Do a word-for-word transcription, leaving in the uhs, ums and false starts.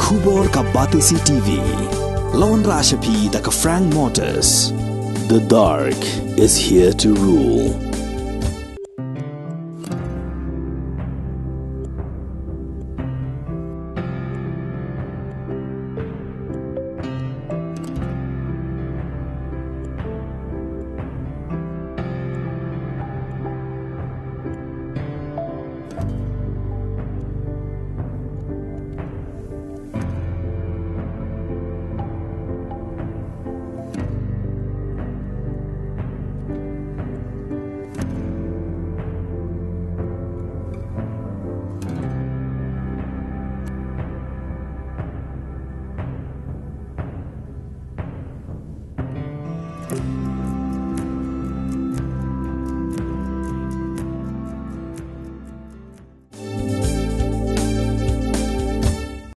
Khubor ka Batesi T V. La wanrah sha phi da ka Frank Motors. The dark is here to rule.